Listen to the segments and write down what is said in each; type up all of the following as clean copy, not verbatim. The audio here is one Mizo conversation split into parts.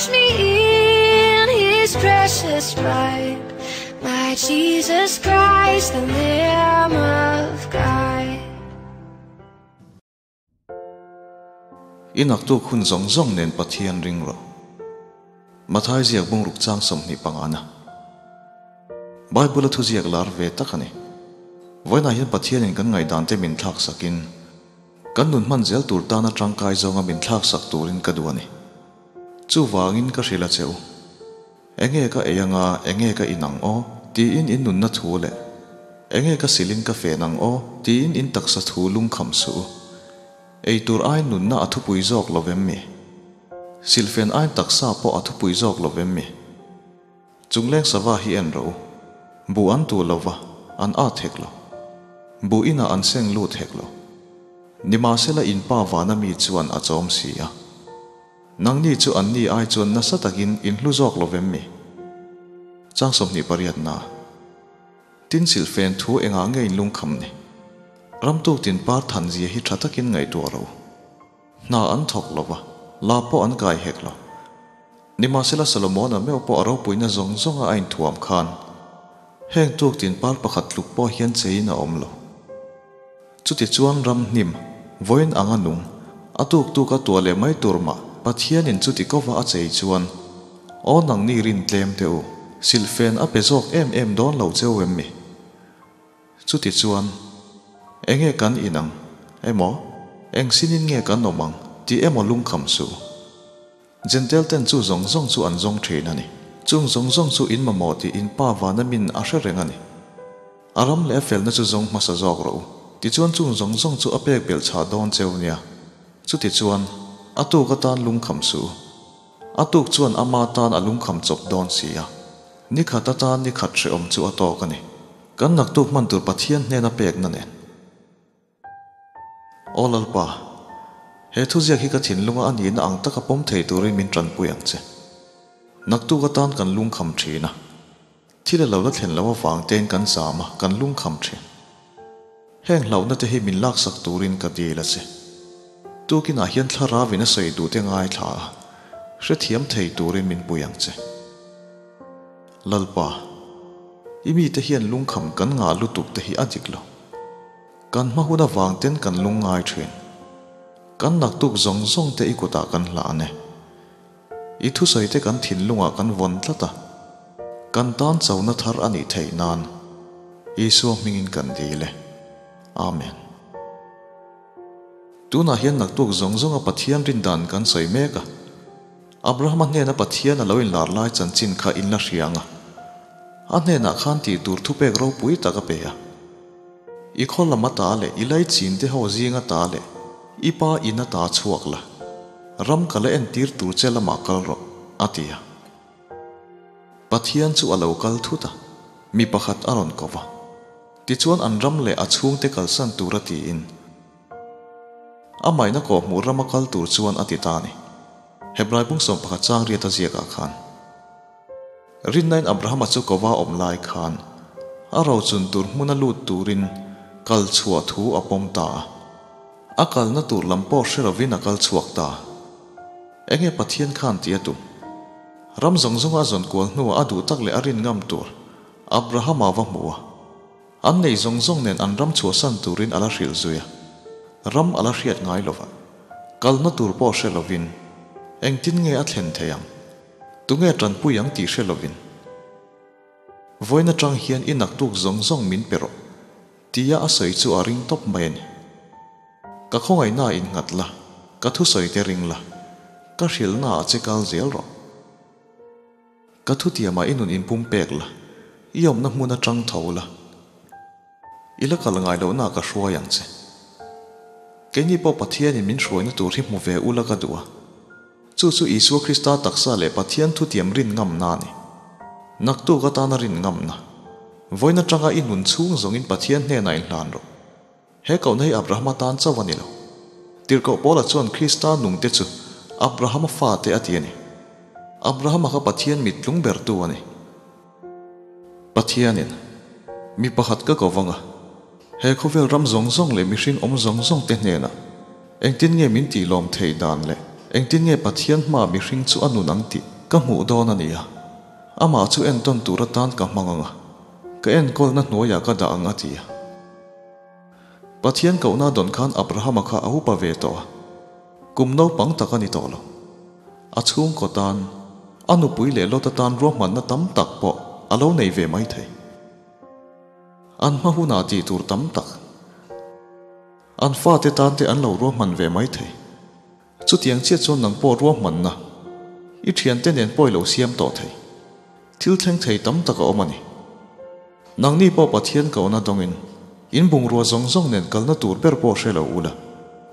Wash me in His precious blood, my Jesus Christ, the Lamb of God. I naktuk hun zawng zawng nen Pathian ring rawh. Mathai ziak bungruk chang 25 na. Bible a thuziak lar ve tak a ni. Vawiinah hian Pathianin kan ngaihdan te min thlak sakin, kan nun hman zel tur tana tangkai zawnga min thlak sak turin ka duh a ni. Chuvangin ka hrilh a che u. Enge ka ei anga, enge ka in ang aw? tiin in nunna thu leh, Enge ka silin ka fen ang aw? tiin in taksa thu lungkham suh u. Ei tur aiin nunna a thupui zawk lo vem mi? Silhfen aiin taksa pawh a thupui zawk lo vem mi? Chungleng sava hi en rawh u. Buh an tu lo va, an at hek lo. Buh inah an seng lut hek lo. Nimahsela in pa vana mi chuan a chawm si a. Nangni chu anni ai chuan nasa takin in hlu zawk lo vem mi? Chang 28 na. Tin silhfen thu engah nge in lungkham ni? Ramtuk tin par than zia hi tha takin ngaihtuah rawh u. Hna an thawk lo va, la pawh an kai hek lo. Nimahsela Solomona meuh pawh a ropuina zawng zawnga a inthuam khan heng tuk tin par pakhat tluk pawh hian cheiin a awm lo. Chutichuan ram hnim, vawiin anga nung, a tuk tuk a tuah leh mai tur mah Pathianin chuti kova a chei chuan, Aw nangni rin tlem teh u, silhfen a pe zawk em em dawn lo cheu em mi? Chutichuan, Enge kan in ang emaw, eng sinin nge kan awm ang tih emaw lungkham suh. Jentail ten chu zawng zawng chu an zawng thin a ni. Chung zawng zawng chu in mamawh tih in Pa vana min a hre reng a ni. A ram leh a felna chu zawng hmasa zawk rawh u. Tichuan chung zawng zawng chu a pek belh chhah dawn cheu nia. Chutichuan, a tuk atan lungkham suh u. A tuk chuan ama tan a lungkham chawp dawn si a. Ni khat atan ni khat hrehawm chu a tawk a ni. Kan naktuk hman tur Pathian hnena pekna nen. Aw Lalpa, he thuziak hi ka thinlunga a nihna ang taka pawm thei turin min tanpui ang che. Naktuk atan kan lungkham thin a, thil a lo la thlen loh avang tein kan zam a, kan lungkham thin. Heng hlauhna te hi min laksak turin ka dil a che. Tukinah hian thlarauin a sawi duh te ngaithla a, hrethiam thei turin min pui ang che. Lalpa, i mite hian lungkham kan ngah lutuk te hi a dik lo. Kan hma hun avang ten kan lung ngai thin. Kan naktuk zawng zawng te i kutah kan hlan e. I thusawi te kan thinlungah kan vawn tlat a. Kan tan chona thar a nih theih nan Isua hmingin kan dil e. Amen. Tunah hian naktuk zawng zawnga Pathian rindan kan sawi mek a. Abrahama hnena Pathian a lo inlar lai chanchin kha in la hria ang a. A hnenah khan tih tur thupek ropui tak a pe a. I khaw lam ata leh i laichin te ho zing ata leh i pa in ata chhuak la, ram ka la entir tur che lamah kal rawh, a ti a. Pathian chu a lo kal thut a, mi pakhat a rawn ko va. Tichuan an ram leh a chhungte kalsan tura tiin, Amaina kawhhmuh rama kal tur chuan a ti ta a ni. Hebrai bung 11 chang riat a ziakah khan, Rinnain Abrahama chu kova awm lai khan a rochun tur hmuna lut turin kal chhuah thu a pawm ta a. A kalna tur lam pawh hre lovin a kal chhuak ta. Enge Pathian khan tih a tum? Ram zawng zawnga a zawn kual hnuah a duh tak leh a rin ngam tur Abrahama va hmu a. An nei zawng zawng nen an ram chhuahsan turin a la hrilh zui a, ram a la hriat ngai lova, kalna tur pawh hre lovin engtin nge a thlen thei ang, tunge tanpui ang tih hre lovin. Vawiin atang hian i naktuk zawng zawng min pe rawh, tia a sawi chu a ring tawp mai a ni. Ka khawngaihna innghat la, ka thusawi te ring la, ka hrilhna ah che kal zel rawh. Ka thutiamah i nun inpum pek la, i awmna hmun atang tho la, i la kal ngai lohna ka hruai ang che. Keini pawh Pathianin min hruaina tur hi hmu ve ula ka duh a, chu chu Isua Krista taksa leh Pathian thutiam rin ngamna a ni. Naktuk atana rin ngamna. Vawiin atanga i nun chhung zawngin Pathian hnenah inhlan rawh. He kohna hi Abrahama tan chauh a ni lo. Tirhkoh Paula chuan Krista nungte chu Abrahama fate a ti a ni. Abrahama kha Pathian mittlung bertu a ni. Pathianin, Mi pakhat ka ko vang a, he khawvel ram zawng zawng leh mihring awm zawng zawng te hnenah engtin nge min tih lawm theih dan leh? Engtin nge Pathian hmaah mihring chu a nun ang tih ka hmuh dawn a ni a, amah chu entawn tur atan ka hmang ang a, ka enkawlna hnuaiah ka dah ang a ti a. Pathian kohna dawn khan Abrahama kha a upa ve tawh a, kum naupang tak a ni tawh lo. A chhungkaw tan, a nupui leh Lota tan ruahmanna tam tak pawh a lo nei ve mai thei. An hma hunah tih tur tam tak, an fate tan te an lo ruahman ve mai thei. Chutiang chiah chuan nang pawh ruahmanna i thiante nen pawh i lo siam tawh thei. Thil thleng thei tam tak a awm a ni. Nangni pawh Pathian kohna dawngin in bungrua zawng zawng nen kalna tur ber pawh hre lo ula,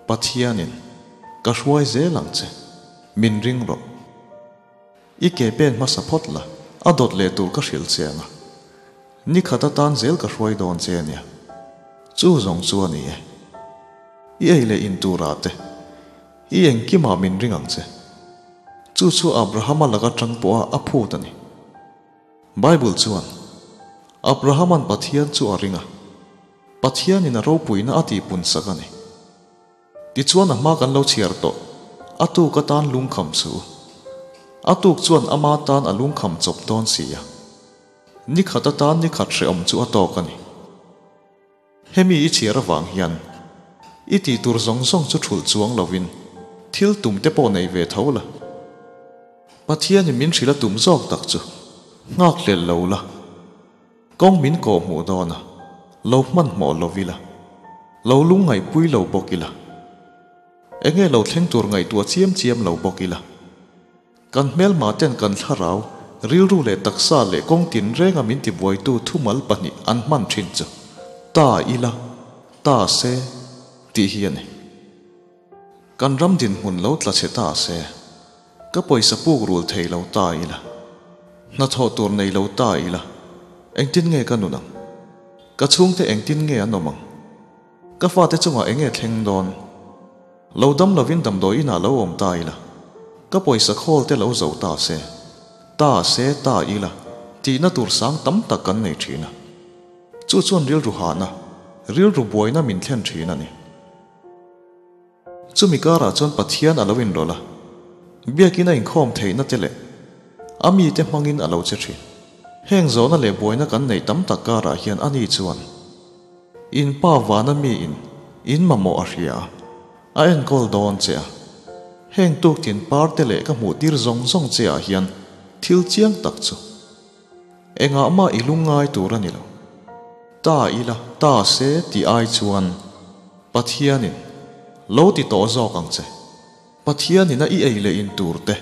Pathianin ka hruai zel ang che, min ring rawh. I ke pen hmasa phawt la, a dawt leh tur ka hrilh che ang a. Ni khat atan zel ka hruai dawn che a nia. Chu zawng chu a ni e. I ei leh in turah te, i engkimah min ring ang che. Chu chu Abrahama laka tang pawha a phut a ni. Bible chuan, Abrahama'n Pathian chu a ring a, Pathianin a ropuina a tihpun sak a ni. Tichuan a hma kan lo chhiar tawh, a tuk atan lungkham suh u. A tuk chuan ama tan a lungkham chawp dawn si a. Ni khat atan ni khat hrehawm chu a tawk a ni. Hemi i chhiar avang hian i tih tur zawng zawng chu thulh chuang lovin thil tum te pawh nei ve tho la. Pathianin min hrilh a tum zawk tak chu nghak hlel lo la, kawng min kawh hmuh dawn a, lo hmanhmawh lo ila, lo lungngaihpui lo bawk ila, enge lo thleng tur ngaihtuah chiam chiam lo bawk ila. Kan hmelma ten kan thlarau, rilru leh taksa leh kawng tinrenga min tibuaitu thumal pahnih an hman thin chu, ta ila, ta se, tih hi a ni. Kan ram dinhmun lo tla chhe ta se, ka pawisa puk rul thei lo ta ila, hnathawh tur nei lo ta ila, engtin nge ka nun ang? Ka chhungte engtin nge an awm ang? Ka fate chungah enge thleng dawn? Lo dam lovin damdawi inah lo awm ta ila, ka pawisa khawl te lo zo ta se, ta se ta ila tihna tur sang tam tak kan nei thin a. Chu chuan rilru hahna, rilru buaina min thlen thin a ni. Chumi karah chuan Pathian a lo inrawlh a, biakin a inkhawm theihna te leh a mite hmangin a lo che thin. Heng zawhna leh buaina kan neih tam tak karah hian ani chuan In pa vana miin in mamawh a hria a, a enkawl dawn che a. Heng tuktin parte leh ka hmuh tir zawng zawng che ah hian thil chiang tak chu engah mah i lungngai tur a ni lo. Ta ila ta se tih ai chuan Pathianin lo ti tawh zawk ang che. Pathianin a i ei leh in tur te,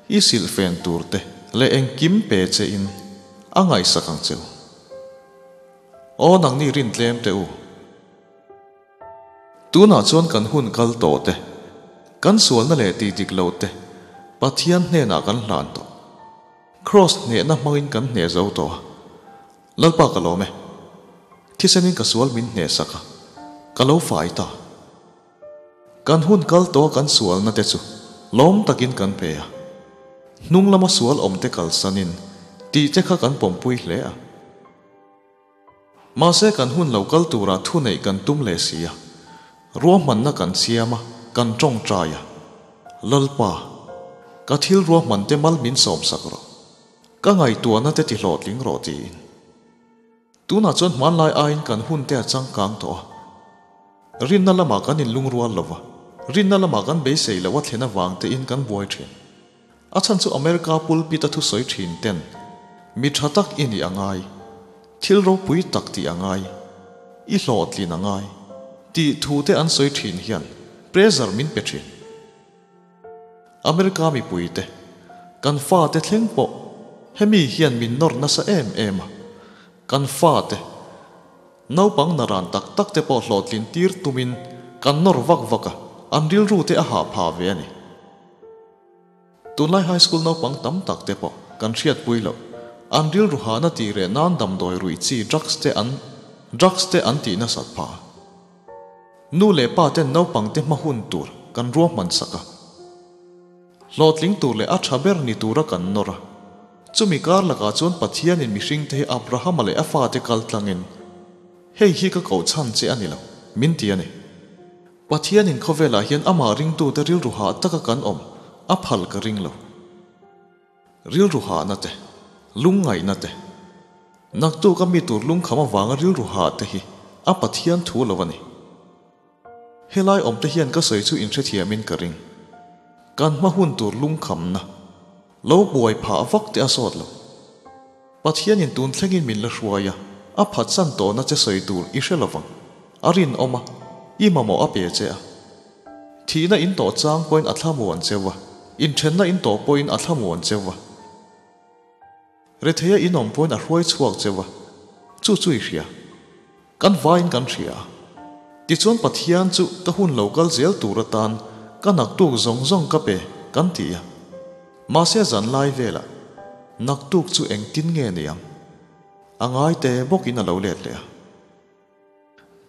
i silhfen tur te leh engkim pe che in a ngaihsak ang che u. Aw nangni rin tlem teh u. Tunah chuan kan hun kal tawh te, kan sualna leh tih dik lo te Pathian hnenah kan hlan tawh. Kraws hnehna hmangin kan hneh zo tawh a. Lalpa ka lawm e. Thisenin ka sual min hneh sak a, ka lo fai ta. Kan hun kal tawh a kan sualna te chu lawm takin kan pe a. Hnung lama sual awm te kalsanin tih te kha kan pawmpui hle a. Mahse kan hun lo kal turah thu neih kan tum leh si a, ruahmanna kan siam a, kan tawngtai a. Lalpa, ka thil ruahman te mal min sawmsak rawh. Ka ngaihtuahna te ti hlawhtling rawh tiin. Tunah chuan hmanlai aiin kan hun te a changkang tawh a. Rinna lamah kan inlungrual lo va, rinna lamah kan beisei loh a thlen avang tein kan buai thin. A chhan chu America pulpit a thusawi thin ten mi tha tak i nih a ngai, thil ropui tak tih a ngai, i hlawhtlin a ngai tih thu te an sawi thin hian pressure min pe thin. America mipui te, kan fate thleng pawh hemi hian min nawr nasa em em a, kan fate, naupang naran tak tak te pawh hlawhtlin tir tumin kan nawr vak vak a, an rilru te a hah phah ve a ni. Tunlai high school naupang tam tak te pawh kan hriatpui loh, an rilru hahna tih reh nan damdawi ruih chi drugs te an drugs te an tih nasat phah. Nu leh pa ten naupang te hma hun tur kan ruahman sak a. Hlawhtling tur leh a tha ber ni tura kan nawr a. Chumi kar lakah chuan Pathianin mihring te hi Abrahama leh a fate kal tlangin, Hei hi ka kohchhan che a ni lo, min ti a ni. Pathianin khawvelah hian amah ringtute rilru hah taka kan awm a phal ka ring lo. Rilru hahna te, lungngaihna te, naktuk a mi tur lungkham avanga rilru hah te hi a Pathian thu lo a ni. Helai awmte hian ka sawi chu inhrethiamin ka ring. Kan hma hun tur lungkhamna lo buai phah vak te a sawt lo. Pathianin tun thlengin min la hruai a, a phatsan tawhna che sawi tur i hre lovang. A rinawm a, i mamawh a pe che a. Thihna in tawh chang pawhin a thlamuan cheu a, inthenna in tawh pawhin a thlamuan cheu a. Retheia in awm pawhin a hruai chhuak cheu a, chu chu i hria. Kan vaiin kan hria a. Tichuan Pathian chu ka hun lo kal zel tur atan ka naktuk zawng zawng ka pe kan ti a. Mahse zan lai velah naktuk chu engtin nge ni ang? A ngai te bawkin a lo let leh a.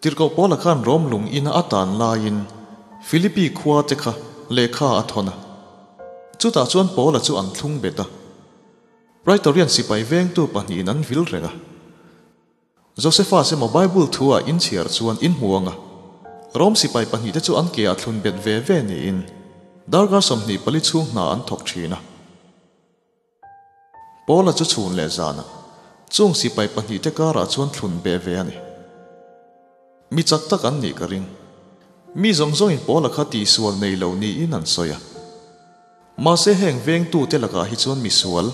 Tirhkoh Paula khan Rom lung ina a tan laiin Philippi khua te kha lehkha a thawn a. Chutah chuan Paula chu an thlung bet a. Praetorian sipai vengtu pahnihin an vil reng a. Josephus emaw Bible thu ah in chhiar chuan in hmu ang a. Rom sipai pahnihte chu an ke ah thlun bet ve ve niin darkar 24 chhung hna an thawk thin a. Paula chu chhun leh zanah chung sipai pahnihte karah chuan thlun beh ve a ni. Mi chak tak an nih ka ring. Mi zawng zawngin Paula kha tihsual nei lo niin an sawi a. Mahse heng vengtute lakah hi chuan misual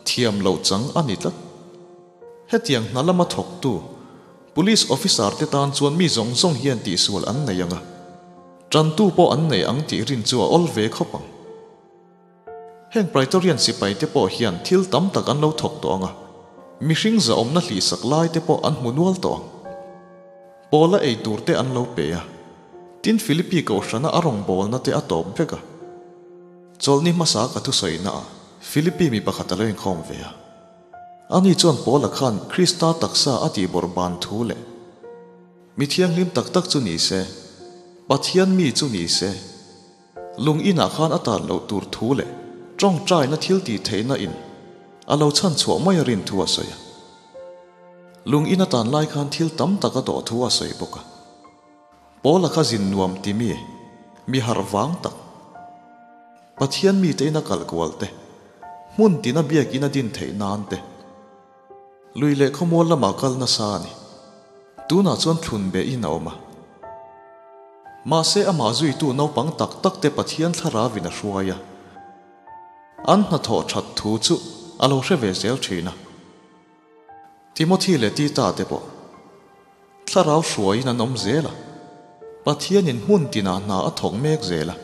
thiam loh chang a ni tlat. Hetiang hna lama thawktu Police Officer te tan chuan mi zawng zawng hian tihsual an nei ang a, tantu pawh an nei ang tih rin chu a awl ve khawp ang. Heng Praetorian sipai te pawh hian thil tam tak an lo thawk tawh ang a, mihring zahawmna hlihsak lai te pawh an hmu nual tawh ang. Paula ei tur te an lo pe a, tin Philippi kohhrana a rawngbawlna te a tawp vek a. Chawlhni hmasa ka thusawi naah Philippi mi pakhat a lo inkhawm ve a. Ani chuan Paula khan Krista taksa a tihbawrh ban thu leh mi thianghlim tak tak chu ni se, Pathian mi chu ni se, Lung inah khan a tan loh tur thu leh tawngtaina thil tih theihna in a lo chhan chhuah mai a rin thu a sawi a. Lung in a tan lai khan thil tam tak a tawh thu a sawi bawk a. Paula kha zin nuam ti mi, mi harh vang tak. Pathian mite in a kalh kual te, hmun tina biakin a din theih nan te, Lui leh khawmual lamah kal nasa a ni. Tunah chuan thlun be in a awm a. Mahse amah zuitu naupang tak tak te Pathian thlarauin a hruai a. An hnathawh that thu chu a lo hre ve zel thin a. Timothy leh Tita te pawh thlarau hruaiin an awm zel a. Pathianin hmun tinah hna a thawk mek zel a.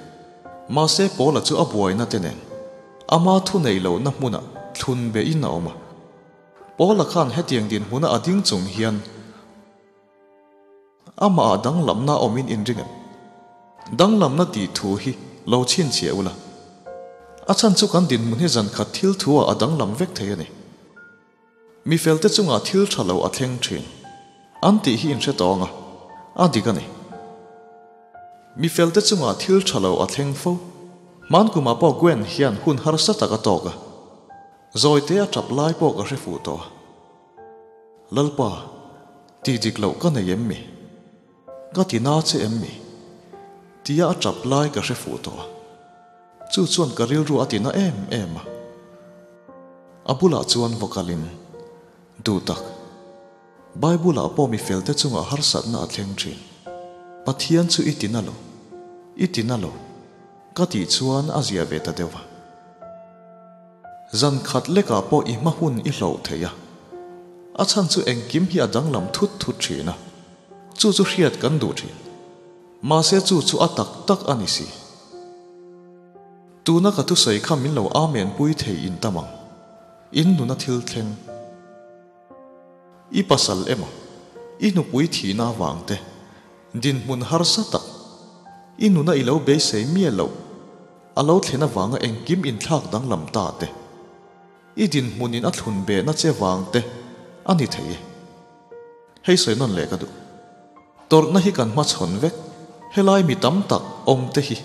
Mahse Paula chu a buaina te nen ama thu neih lohna hmunah thlun be in a awm a. Paula khan hetiang dinhmuna a ding chung hian amah ah danglamna awmin inring em? Danglamna tih thu hi lo chhinchhiah ula. A chhan chu kan dinhmun hi zan khat thil thu ah a danglam vek thei a ni. Mi felte chungah thil tha lo a thleng thin. An tih hi inhre tawng a, a dik a ni. Mi felte chungah thil tha lo a thleng fo. Hmankumah pawh Gwen hian hun harsa tak a tawk a. Zawite a tap lai pawh ka hre fuh tawh a. Lalpa, tih dik loh ka nei em mi? Ka ti na che em mi? Tia a tap lai ka hre fuh tawh a. Chu chuan ka rilru a ti na em em a. A bulah chuan va kalin, Duh tak, Bible-ah pawh mi felte chungah harsatna a thleng thin. Pathian chu i ti na lo, i ti na lo. Ka tih chuan a zia ve ta deuh a. Zan khat lekah pawh i hma hun i hloh thei a. A chhan chu engkim hi a danglam thut thut thin a. Chu chu hriat kan duh thin. Mahse chu chu a tak tak a ni si. Tuna ka thusawi kha min lo amen pui thei in tam ang. In nuna thil thleng. I pasal emaw, i nupui thihna avang te, dinhmun harsa tak, i nuna i lo beisei miah loh, a lo thlen avanga engkim inthlak danglam ta te, i dinhmunin a thlun behna che vang te a ni thei e. Hei sawi nawn leh ka duh. Tawrhna hi kan hmachhawn vek, helai mi tam tak awm te hi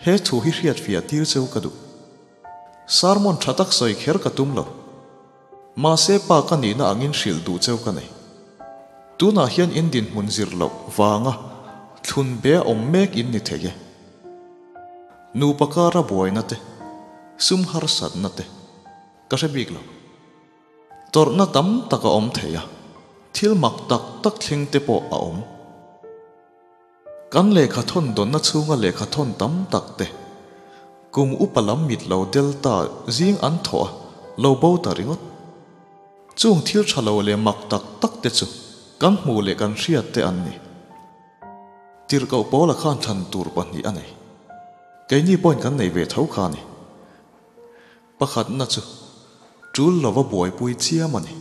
he thu hi hriatfiah tir cheu ka duh. Sermon tha tak sawi kher ka tum lo. Mahse pa ka nihna angin hrilh duh cheu ka nei. Tunah hian in dinhmun zir loh vanga Thlun be a awm mek in ni thei e. Nupa kara buaina te, sum harsatna te ka hre bik lo. Tawrhna tam tak a awm thei a, thil mak tak tak thleng te pawh a awm. Kan lehkha thawn dawnna chhunga lehkha thawn tam tak te, kum upa lam mit lo delta zing an thawh a, lo bo ta ringawt. Chung thil tha lo leh mak tak tak te chu kan hmuh leh kan hriat te an ni. Tirhkoh Paula khan thlan tur pahnih a nei. Keini pawhin kan nei ve tho kha a ni. Pakhatna chu tul lova buaipui chiam a ni.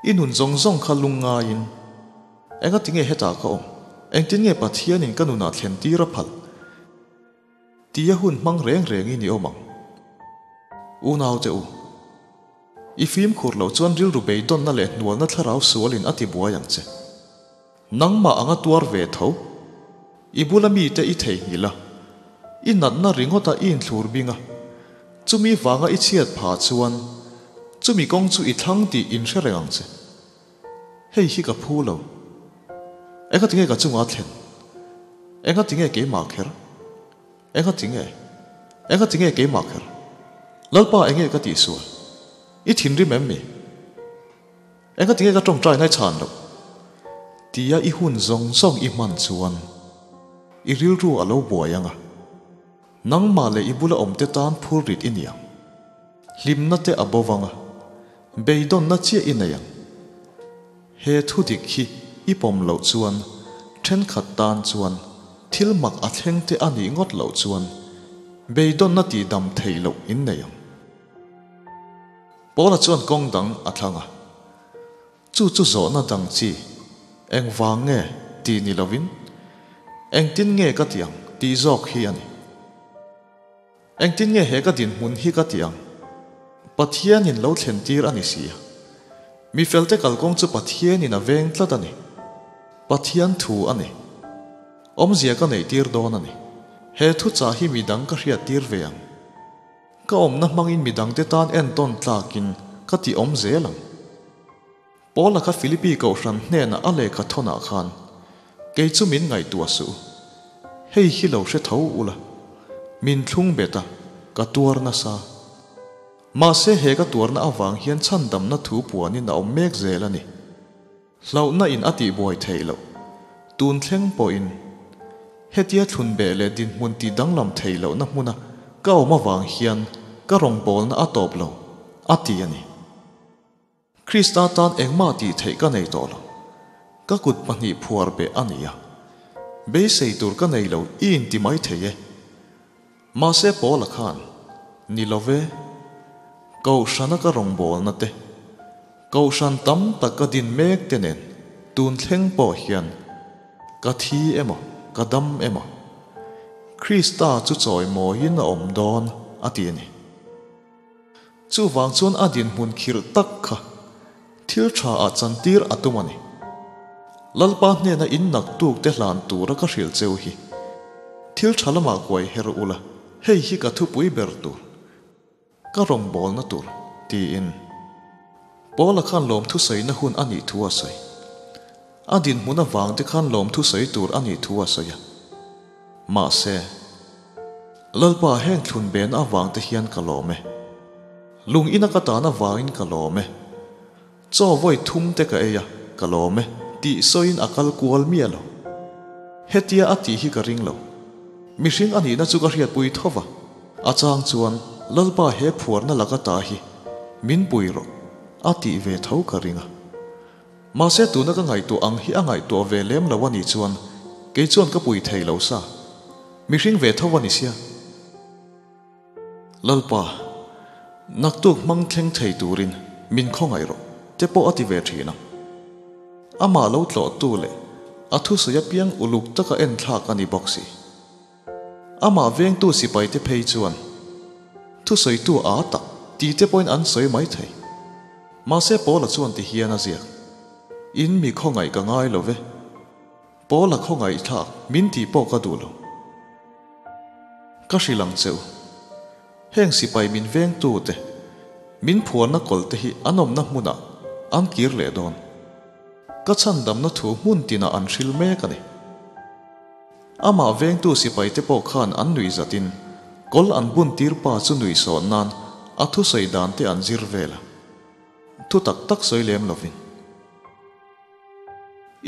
I nun zawng zawng kha lung ngaiin, Engati nge hetah ka awm? Engtin nge Pathianin ka nunah thlen tir a phal? Tia hun hmang reng rengin i awm ang. Unaute u, i fimkhur loh chuan rilru beidawnna leh hnualna thlarau sualin a ti buai ang che. Nangmah anga tuar ve tho. I bula mite i theihnghilh a, i natna ringawta i inthlur bing a, chumi vanga i chhiat pha chuan chumi kawng chu i thlang tih inhre reng ang che. Hei hi ka phu lo. Engati nge ka chunga thlen? Engati nge keimah kher? Engati nge? Engati nge keimah kher? Lalpa enge ka tihsual? I thinrim em mi? Engati nge ka tawngtai ngai chhan loh? Tia i hun zawng zawng i hman chuan i rilru a lo buai ang a, nangmah leh i bula awmte tan phurrit i ni ang. Hlimna te a bo vang a, beidawnna chiah i nei ang. He thu dik hi i pawm loh chuan thenkhat tan chuan thil mak a thleng te a nih ngawt loh chuan beidawnna tihdam theih loh in nei ang. Paula chuan kawng dang a thlang a, Chu chu zawhna dang chi, engvang nge tih ni lovin, engtin nge ka ti ang tih zawk hi a ni. Engtin nge he ka dinhmun hi ka ti ang? Pathianin lo thlen tir a ni si a. Mi felte kalkawng chu Pathianin a veng tlat a ni. Pathian thu a ni. Awmzia ka neih tir dawn a ni. He thuchah hi midang ka hriat tir ve ang. Ka awmna hmangin midangte tan entawn tlakin ka ti awm zel ang. Paula kha Philippi kohhran hnenah a lehkha thawnah khan, Kei chu min ngaihtuah suh u. Hei hi lo hre tho ula. Min thlung bet a, ka tuar nasa. Mahse he ka tuarna avang hian chhandamna thu puanin a awm mek zel a ni. Hlauhna in a tihbuai theih loh. Tun thleng pawhin hetia thlun beh leh dinhmun tih danglam theih lohna hmuna ka awm avang hian ka rawngbawlna a tawp lo, a ti a ni. Krista tan engmah tih theih ka nei tawh lo. Ka kut pahnih phuar beh a ni a. Beisei tur ka nei lo i inti mai thei e. Mahse Paula khan, Ni lo ve, Kohhrana ka rawngbawlna te, Kohhran tam tak ka din mek te nen tun thleng pawh hian ka thi emaw, ka dam emaw, Krista chu chawimawiin a awm dawn, a ti a ni. Chuvang chuan a dinhmun khirh tak kha thil tha ah chantir a tum a ni. Lalpa hnena in naktuk te hlan tura ka hrilh cheu hi thil tha lamah kuai her ula, hei hi ka thupui ber tur, ka rawngbawlna tur, tiin Paula khan lawmthu sawina hun a nih thu a sawi. A dinhmun avang te khan lawmthu sawi tur a nih thu a sawi a. Mahse, Lalpa heng thlun bena avang te hian ka lawm e. Lung ina ka tan avangin ka lawm e. Chaw vawi thum te ka ei a, ka lawm e, tih sawiin a kal kual miah lo. Hetia a tih hi ka ring lo. Mihring a nihna chu ka hriatpui tho va, a chang chuan Lalpa he phuarna laka ta hi min pui rawh a tih ve tho ka ring a. Mahse tuna ka ngaihtuah ang hi a ngaihtuah ve lem lo a nih chuan kei chuan ka pui thei lo sa. Mihring ve tho a ni sia. Lalpa, naktuk hmang thleng thei turin min khawngaih rawh te pawh a ti ve thin a. Amah lo tlawhtu leh a thusawi apiang uluk taka enthlak a ni bawk si. Amah vengtu sipaite phei chuan thusawitu a tak ti te pawhin an sawi mai thei. Mahse Paula chuan ti hian a ziak, In mi khawngaih ka ngai lo ve. Paula khawngaih thlak min tih pawh ka duh lo. Ka hrilh ang che u. Heng sipai min vengtu te, min phuarna kawlh te hi an awmna hmunah an kir leh dawn. Ka chhandamna thu hmun tinah an hril mek a ni. Amah vengtu sipaite pawh khan an nuih zatin kawl an bun tir pa chu nuih sawn nan a thusawi dan te an zir vel a. Thu tak tak sawi lem lovin.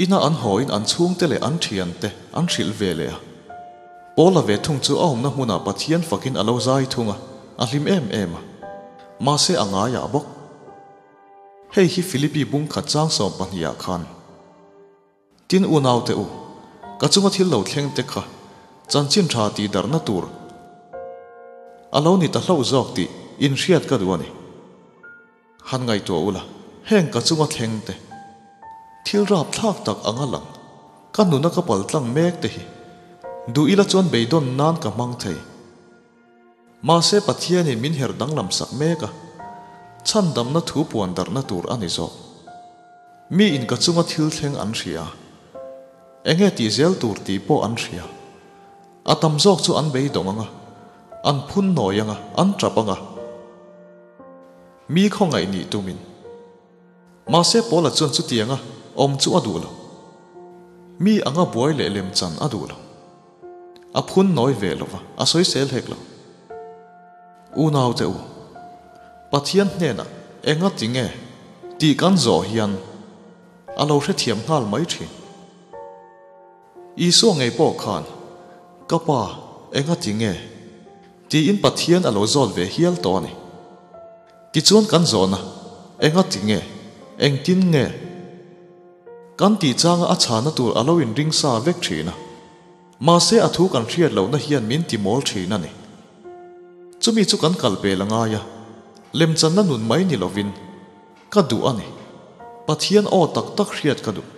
Ina an hawiin an chhungte leh an thiante an hrilh ve leh a. Paula ve thung chu a awmna hmunah Pathian fakin a lo zai thung a, a hlim em em a. Mahse a ngaiah bawk. Hei hi Philippi bung khat chang 12 ah khan. Tin unaute u, ka chunga thil lo thleng te kha chanchin tha tih darhna tur a lo ni ta hlauh zawk tih inhriat ka duh a ni. Han ngaihtuah ula, heng ka chunga thleng te, thil rap thlak tak anga lang, ka nuna ka pal tlang mek te hi duh ila chuan beidawn nan ka hmang thei. Mahse Pathianin min her danglam sak mek a, chhandamna thu puan darhna tur a ni zawk. Mi in ka chunga thil thleng an hria. Enge tih zel tur tih pawh an hria. A tam zawk chu an beidawng anga, an phun nawi anga, an tap anga. Mi khawngaih nih tumin. Mahse Paula chuan chutianga awm chu a duh lo. Mi anga buai leh lemchan a duh lo. A phun nawi ve lo va, a sawisel hek lo. Unaute u, Pathian hnenah enga ti nge tih kan zawh hian a lo hrethiam nghal mai thin. Isua ngei pawh khan, Ka Pa, enga ti nge? tiin Pathian a lo zawt ve hial tawh a ni. Tichuan kan zawhna, Enga ti nge? Engtin nge? Kan tih changa a chhana tur a lo inring sa vek thin a. Mahse a thu kan hriat lohna hian min ti mawl thin a ni. Chumi chu kan kal pel a ngai a, lemchanna nun mai ni lovin ka duh a ni. Pathian aw tak tak hriat ka duh.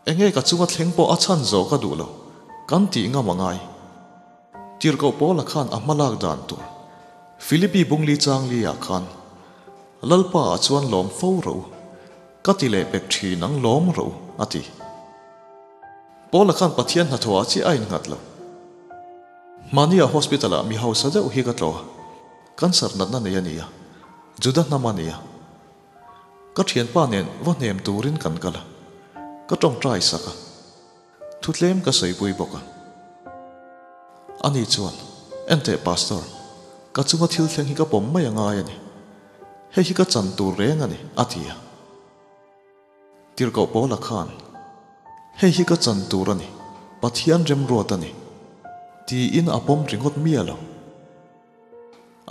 Enge ka chunga thleng pawh a chhan zawh ka duh lo, kan tih ngam a ngai. Tirhkoh Paula khan a hma lak dan tur Philippi bungli changli ah khan Lalpa ah chuan lawm fo rawh u, ka ti leh pek thin ang lawm rawh u, a ti. Paula khan Pathian hnathawh ah chiah a innghat lo. Hmania hospital ah mi hausa deuh hi ka tlawh a, cancer natna nei a ni a, Juda hnam a ni a. Ka thianpa nen va hnem turin kan kal a, ka tawngtai sak a, thutlem ka sawipui bawk a. Ani chuan, Enteh Pastor, ka chunga thil thleng hi ka pawm mai a ngai a ni. Hei hi ka chan tur reng a ni, a ti a. Tirhkoh Paula khan, Hei hi ka chan tur a ni, Pathian remruat a ni, tiin a pawm ringawt miah lo.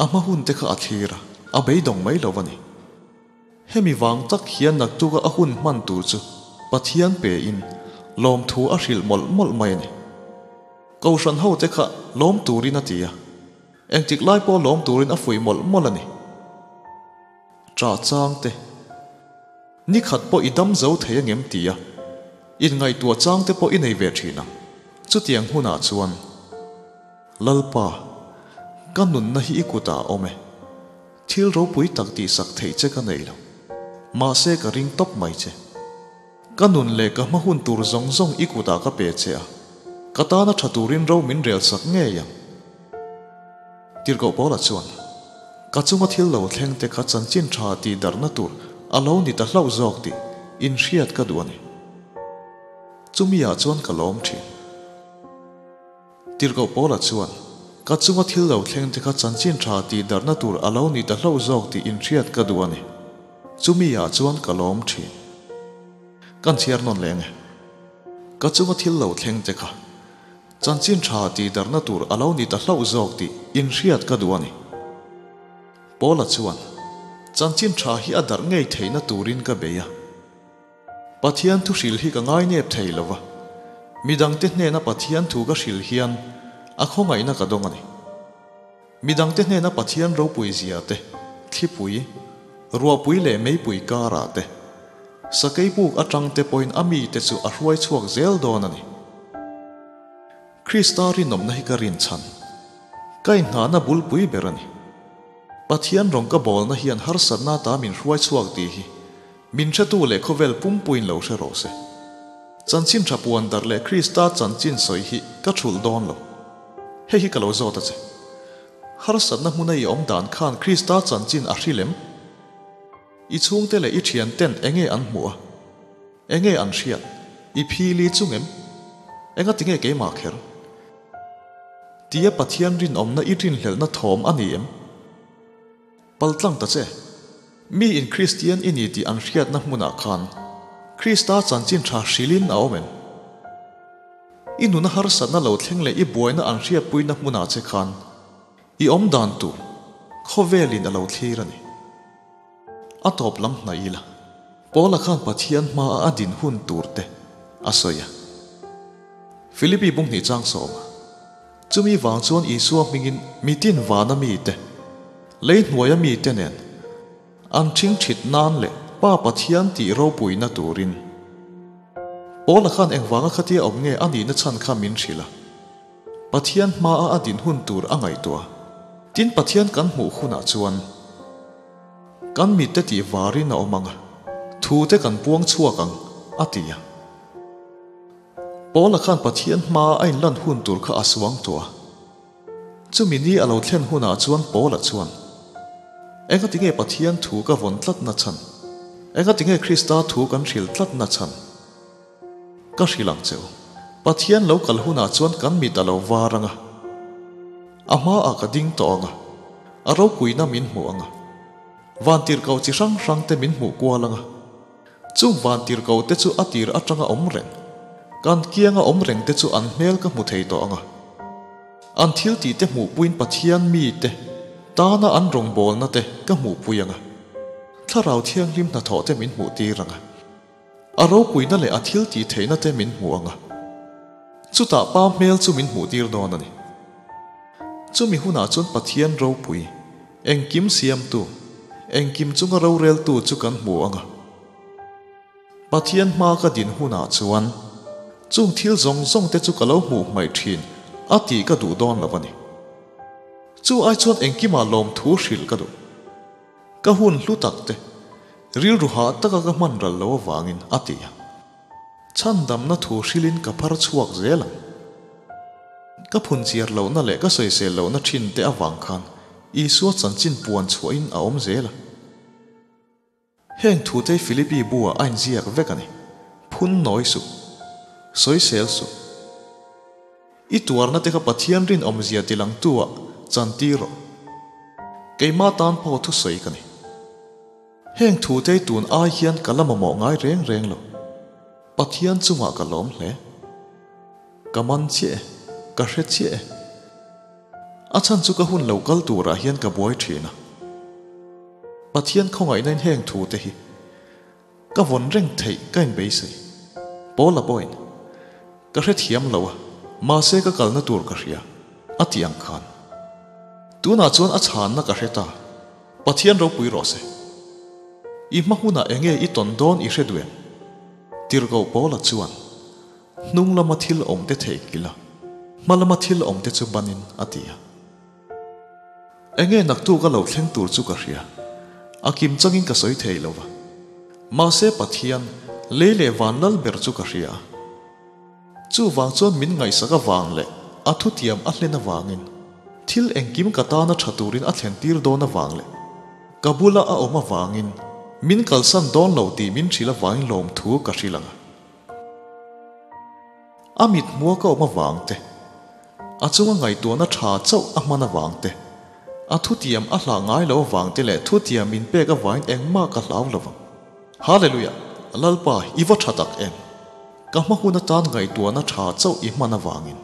A hma hun te kha a thlir a, a beidawng mai lo a ni. Hemi vang tak hian naktuka a hun hman tur chu Pathian pe in lawmthu a hrilh mawlh mawlh mai a ni. Kohhran ho te kha lawm turin a ti a, engtik lai pawh lawm turin a fuih mawlh mawlh a ni. Ṭah chang te, Ni khat pawh i dam zo thei angem ti a, inngaihtuah chang te pawh i nei ve ṭhin ang. Chutiang hunah chuan. Lalpa, ka nunna hi i kutah a awm e. Thil ropui tak tihsak theih che ka nei lo. Mahse ka ring tawp mai che. Ka nun leh ka hma hun tur zawng zawng i kutah ka pe che a, ka tana tha turin ro min rel sak ngei ang. Tirhkoh Paula chuan, Ka chunga thil lo thleng te kha chanchin tha tih darhna tur a lo ni ta hlauh zawk tih inhriat ka duh a ni. Chumi ah chuan ka lawm thin. Tirhkoh Paula chuan, Ka chunga thil lo thleng te kha chanchin tha tih darhna tur a lo ni ta hlauh zawk tih inhriat ka duh a ni. Chumi ah chuan ka lawm thin. Kan chhiar nawn leh ang e. Ka chunga thil lo thleng te kha chanchin tha tih darhna tur a lo ni ta hlauh zawk tih inhriat ka duh a ni. Paula chuan, Chanchin tha hi a darh ngei theihna turin ka bei a. Pathian thu hril hi ka ngainep thei lo va, midangte hnena Pathian thu ka hril hian a khawngaihna ka dawng a ni. Midangte hnena Pathian ropui zia te, thlipui, ruahpui leh meipui karah te, sakei buk atang te pawhin a mite chu a hruai chhuak zel dawn a ni. Krista rinawmna hi ka rinchhan. Ka inngahna bulpui ber a ni. Pathian rawng ka bawlna hian harsatna ta min hruai chhuak tih hi Min hretu leh khawvel pumpuiin lo hre rawh se. Chanchin tha puan darh leh Krista chanchin sawi hi ka thulh dawn lo. Hei hi ka lo zawt a che. Harsatna hmuna i awm dan khan Krista chanchin a hrilh em? I chhungte leh i thianten enge an hmuh a? Enge an hriat? I phili chung em? Enga tinge keimah kher? Tia Pathian rinawmna i rinhlelhna thawm a ni em? Paltlang ta che. Mi in Kristian i ni tih an hriatna hmunah khan Krista chanchin tha hrilhin a awm em? I nuna harsatna lo thleng leh i buaina an hriatpuina hmunah che khan i awm dan tur khawvelin a lo thlir a ni. A tawp lam hnaih ila, Paula khan Pathian hmaa a din hun tur te a sawi a. Philippi bunghnih chang sawma, Chumi vang chuan Isua hmingin mitin vana mite, lei hnuaia mite nen an ṭhingṭhit nan leh Pa Pathian tih ropuina turin. Paula khan engvanga khatia awm nge a nihna chhan kha min hrilh a. Pathian hmaa a din hun tur a ngaihtuah. Tin, Pathian kan hmuh hunah chuan kan mitte tih varin a awm ang a, thute kan puang chhuak ang, a ti a. Paula khan Pathian hmaa a inlan hun tur kha a suang tawh a. Chumi ni a lo thlen hunah chuan Paula chuan, Engati nge Pathian thu ka vawn tlatna chhan? Engati nge Krista thu kan hrilh tlatna chhan? Ka hrilh ang che u. Pathian lo kal hunah chuan kan mit a lo var ang a, a hmaah ka ding tawh ang a, a ropuina min hmuh ang a, vantirhkoh chi hrang hrang te min hmuh kual ang a. Chung vantirhkoh te chu a tir atanga awm reng, kan kianga awm reng te chu an hmel ka hmu thei tawh ang a. An thil tih te hmuhpuiin Pathian mite tana an rawngbawlna te ka hmuhpui ang a, Thlarau Thianghlim hnathawh te min hmuhtir ang a. A ropuina leh a thil tih theihna te min hmu ang a, chutah pa hmel chu min hmuh tir dawn a ni. Chumi hunah chuan Pathian ropui, engkim siamtu, engkim chunga roreltu chu kan hmu ang a. Pathian hma ka din hunah chuan chung thil zawng zawng te chu ka lo hmuh hmaih thin a tih ka duh dawn lo a ni. Chu ai chuan engkimah lawmthu hrilh ka duh. Ka hun hlu tak te, rilru hah taka ka hman ral lo avangin a ti a. Chhandamna thu hrilhin ka phar chhuak zel ang. Ka phunchiar lohna leh ka sawisel lohna thin te avang khan Isua chanchin puan chhuahin a awm zel a. Heng thute Philippi bu-ah a inziak vek a ni. Phun nawi suh. Sawisel suh. I tuarna te kha Pathian rinawmzia tilangtu-ah chantir rawh. Keimah tan pawh thusawi ka ni. Heng thute tun ai hian ka la mamawh ngai reng reng lo. Pathian chungah ka lawm hle. Ka man chiah e, ka hre chiah e. A chhan chu ka hun lo kal turah hian ka buai thin a. Pathian khawngaihnain heng thute hi ka vawn reng theih ka inbeisei. Paula pawhin, Ka hrethiam lo a, mahse ka kalna tur ka hria, a ti ang khan. Tunah chuan a chhanna ka hre ta. Pathian ropui rawh se. I hma hunah enge i tawn dawn i hre duh em? Tirhkoh Paula chuan, Hnung lama thil awmte theihnghilh a, hma lama thil awmte chu banin, a ti a. Enge naktuk a lo thleng tur chu ka hria. A kim changin ka sawi thei lo va. Mahse Pathian, lei leh van lal ber chu ka hria a. Chuvang chuan min ngaihsak avang leh a thutiam a hlen avangin, thil engkim ka tana tha turin a thlen tir dawn avang leh ka bula a awm avangin min kalsan dawn lo tih min hrilh avangin lawmthu ka hrilh ang a. A mithmua ka awm avang te, a chunga ngaihtuahna tha chauh a hman avang te, a thutiam a hlah ngai lo avang te leh thutiam min pek avangin engmah ka hlau lo vang. Hallelujah! Lalpa, i va tha tak em! Ka hma hun atan ngaihtuahna tha chauh i hman avangin.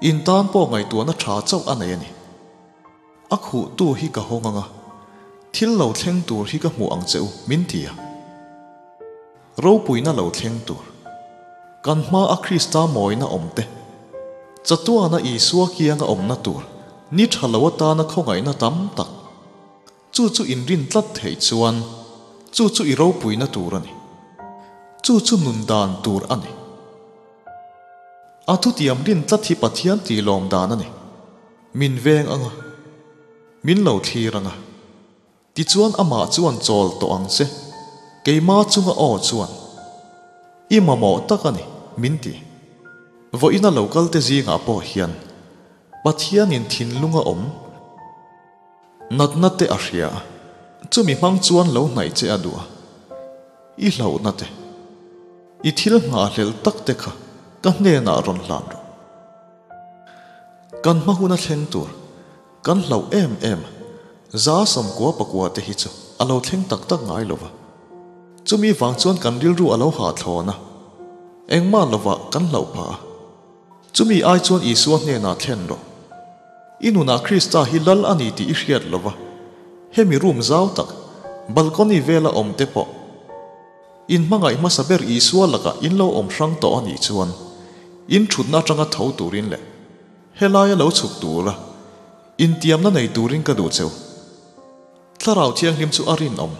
In tan pawh ngaihtuahna tha chauh a nei a ni. A khuhtu hi ka hawng ang a, thil lo thleng tur hi ka hmuh ang che u, min ti a. Ropuina lo thleng tur. Kan hma a Krista mawina awm te, chatuana Isua kianga awmna tur, ni tha lo atana khawngaihna tam tak, chu chu inrin tlat theih chuan chu chu i ropuina tur a ni. Chu chu nun dan tur a ni. A thutiam rin tlat hi Pathian tih lawm dan a ni. Min veng ang a, min lo thlir ang a. Tichuan amah chuan chawl tawh ang che, keimah chunga aw chuan, I mamawh tak a ni, min ti. Vawiina lo kalte zingah pawh hian Pathianin thinlung a awm natna te a hria a, chumi hmang chuan lo hnaih che a duh a. I hlauhna te, i thil nghahhlelh tak te kha ka hnenah rawn hlan rawh. Kan hma huna thleng tur, kan hlauh em em, 190 pakua te hi chu a lo thleng tak tak ngai lo va. Chumi vang chuan kan rilru a lo hahthlawn a, engmah lovah kan hlauh phah a. Chumi ai chuan Isua hnenah thlen rawh. I nunah Krista hi lal a ni tih i hriat lo va, hemi room zau tak, balcony vela awm te pawh in hmangaih hmasa ber Isua lakah in lo awm hrang tawh a nih chuan in thutna atanga tho turin leh helaia lo chhuk tura intiamna nei turin ka duh cheu. Thlarau Thianghlim chu a rinawm.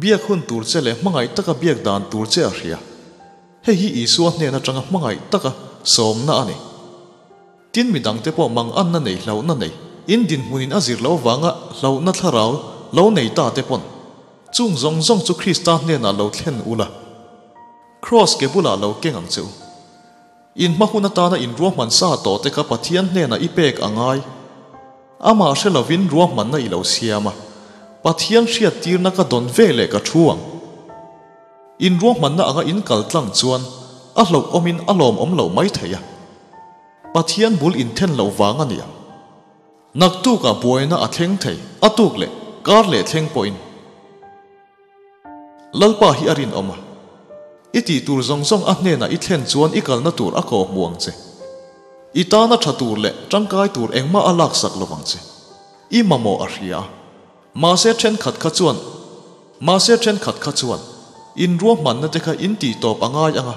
Biak hun tur che leh hmangaih taka biak dan tur che a hria. Hei hi Isua hnen atanga hmangaih taka sawmna a ni. Tin midangte pawh manganna nei hlauhna nei, in dinhmunin a zir loh avanga hlauhna thlarau lo nei ta te pawn, chung zawng zawng chu Krista hnenah lo thlen ula, Kraws ke bulah lo keng ang che u. In hma hun atana in ruahman sa tawh te kha Pathian hnenah i pek a ngai. Amah hre lovin ruahmanna i lo siam a, Pathian hriattirna ka dawn ve leh ka thu ang. In ruahmanna anga in kal tlang chuan a hlauhawmin a lawmawm loh mai thei a. Pathian bul inthen loh vang a ni ang. Naktukah buaina a thleng thei, a tuk leh kar leh thleng pawhin. Lalpa hi a rinawm a, i tih tur zawng zawng a hnenah i thlen chuan i kalna tur a kawh hmu ang che. I tana tha tur leh tangkai tur engmah a laksak lo vang che. I mamawh a hria a. Mahse thenkhat kha chuan Mahse thenkhat kha chuan in ruahmanna te kha in tih tawp a ngai ang a,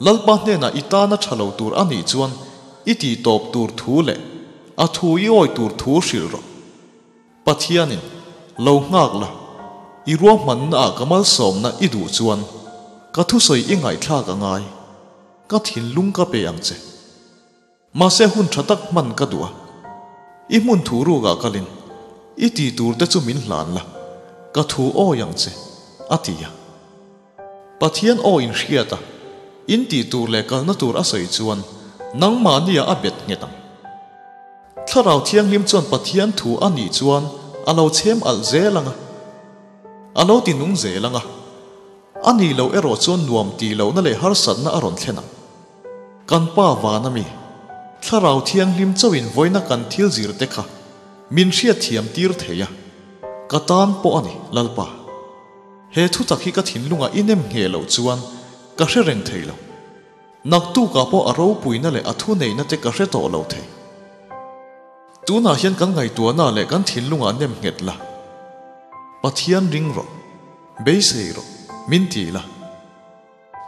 Lalpa hnenah i tana tha lo tur a nih chuan i tih tawp tur thu leh a thu i awi tur thu hrilh rawh. Pathianin, Lo nghak la, i ruahmanna ah ka malsawmna i duh chuan ka thusawi i ngaihthlak a ngai, ka thinlung ka pe ang che. Mahse hun tha tak hman ka duh a, i hmun thu rukah kalin i ti tur te chu min hlan la, ka thu awi ang che, a ti a. Pathian aw in hriat a, in tih tur leh kalna tur a sawi chuan nangmahnia a bet nghet ang. Thlarau Thianghlim chuan Pathian thu a nih chuan a lo chhem alh zel ang a, a lo ti nung zel ang a, a nih loh erawh chuan nuam tih lohna leh harsatna a rawn thlen ang. Kan Pa van ami, Thlarau Thianghlim chauhin vawiina kan thil zir te kha min hriatthiam tir thei a, ka tan pawh a ni, Lalpa. He thutak hi ka thinlungah i nem ngheh loh chuan ka hre reng thei lo. Naktukah pawh a ropuina leh a thuneihna te ka hre tawh lo thei. Tunah hian kan ngaihtuahna leh kan thinlungah nem nghet la. Pathian ring rawh, beisei rawh, min ti la.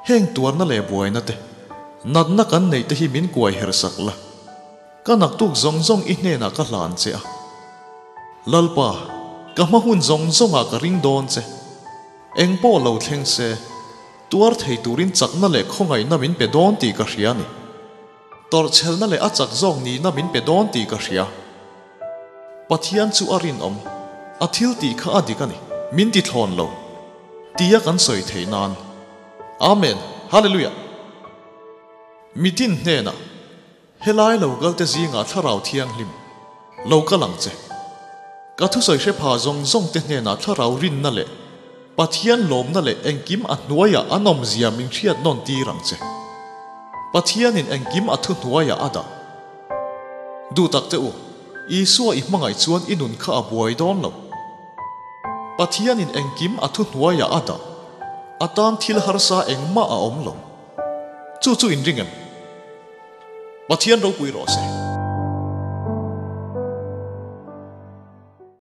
Heng tuarna leh buaina te, natna kan neih te hi min kuai her sak la. Ka naktuk zawng zawng i hnenah ka hlan che a. Lalpa, ka hma hun zawng zawngah ka ring dawn che. Eng pawh lo thleng se, tuar thei turin chakna leh khawngaihna min pe dawn tih ka hria a ni. Tawrhchhelna leh a chak zawk nihna min pe dawn tih ka hria. Pathian chu a rinawm, a thil tih kha a dik a ni, min ti thlawn lo, tia kan sawi theih nan. Amen! Hallelujah! Mitin hnenah, Helai lo kalte zingah Thlarau Thianghlim, lo kal ang che. Ka thusawi hre pha zawng zawng te hnenah Thlarau rinna leh Pathian lawmna leh engkim a hnuaiah an awmzia min hriat nawn tir ang che. Pathianin engkim a thu hnuaiah a dah. Duh tak teh u, Isua i hmangaih chuan i nun kha a buai dawn lo. Pathianin engkim a thu hnuaiah a dah. A tan thil harsa engmah a awm lo. Chu chu inring em? Pathian ropui rawh se.